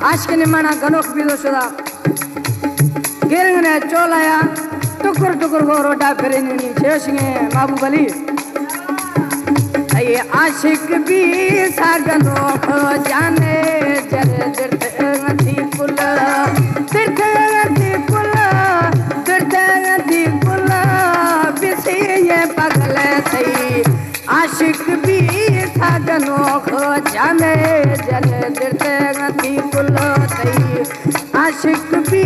عاشق نے مانا گنوک بیدو شدا۔ گرنگ نے چولا یا ٹکر ٹکر کو روڈا پھرینی چوشنگے محبوب علی۔ اے عاشق بی ساگنوک جانے جر درتگتی کل، درتگتی کل، درتگتی کل، بسی یہ پگل تئی۔ عاشق بی ساگنوک جانے جر درتگتی کل تئی۔ عاشق بی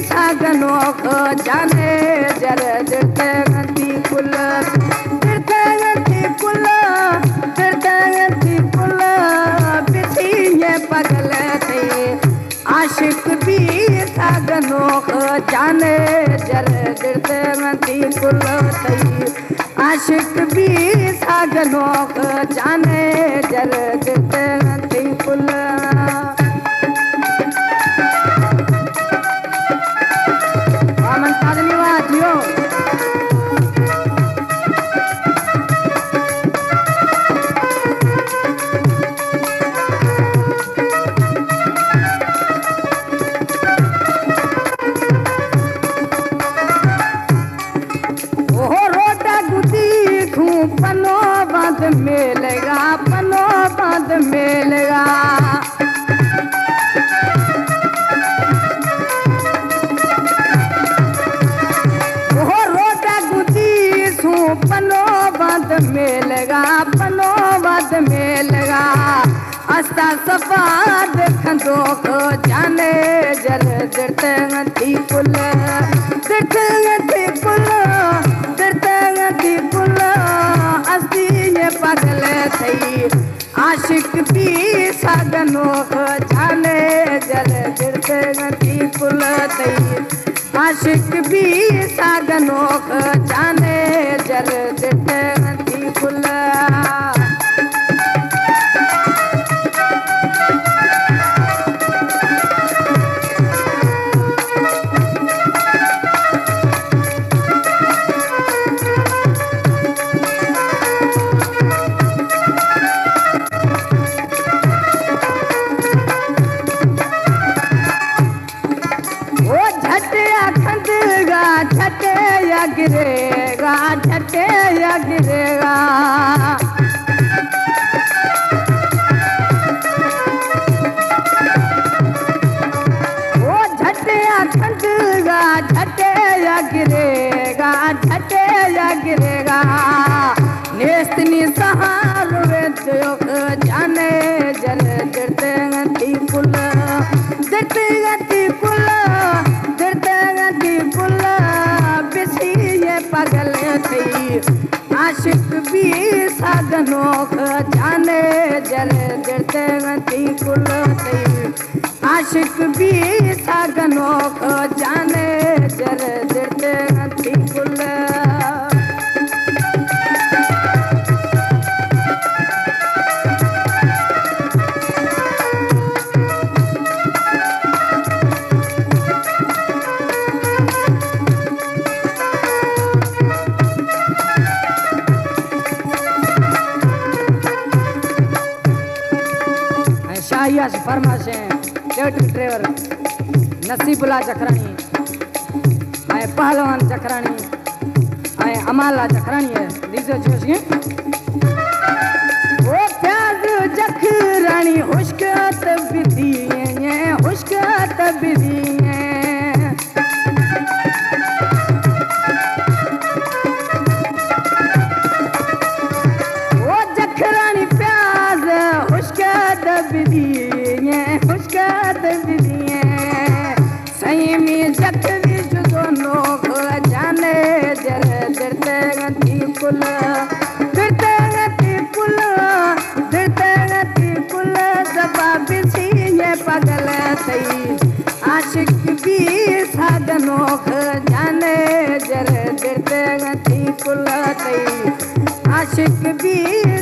ساگنوک جانے جر درتگتی کل، درتگتی کل، درتگتی کل، بسی یہ پگل تئی۔ عاشق بی ساگنوک جانے جر درتگتی کل تئی۔ عاشق بی ساگنوک جانے جر درتگتی کل۔ آمن تازنی وا جیو۔ اوہ روڈا گدی کھوں پنو بند میلگا، پنو بند میلگا۔ اوہ روڈا گدی سوں پنو بند میلگا، پنو بند میلگا۔ استا سفاد کھندوک جانے جر درتگتی کل، درتگتی کل، درتگتی کل، استی یہ پگل تئی۔ عاشق بی ساگنوک جانے جر درتگتی کل تئی۔ عاشق بی ساگنوک جانے جر درتگتی کل۔ او جھٹیا کھندگا، جھٹیا گرے گا، جھٹیا گرے گا۔ او جھٹیا کھندگا، جھٹیا گرے گا، جھٹیا گرے گا۔ نیست نی سہار ویت یوک جانے جل درتگتی کل، درتگتی کل، درتگتی کل، بسی یہ پگل تئی۔ عاشق بی ساگنوک جانے جل درتگتی کل تئی۔ عاشق بی ساگنوک جانے جل درتگتی کل۔ شاہی آش فرمائش ہیں، ٹریکٹر ڈرائیور نصیب اللہ جکھرانی، اے پہلوان جکھرانی، اے امالا جکھرانی ہے، لیزو جوشی۔ او پیاز جکھرانی ہشکت بدی ہیں، ہشکت بدی ہیں۔ او جکھرانی پیاز ہشکت بدی ہیں، ہشکت بدی ہیں۔ سیمی جکھری جدو نوک جانے جل درتگتی کل، درتگتی کل، درتگتی کل، زبا بسی یہ پگل تئی۔ عاشق بی ساگنوک جانے جل درتگتی کل تئی۔ عاشق بی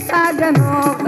ساگنوک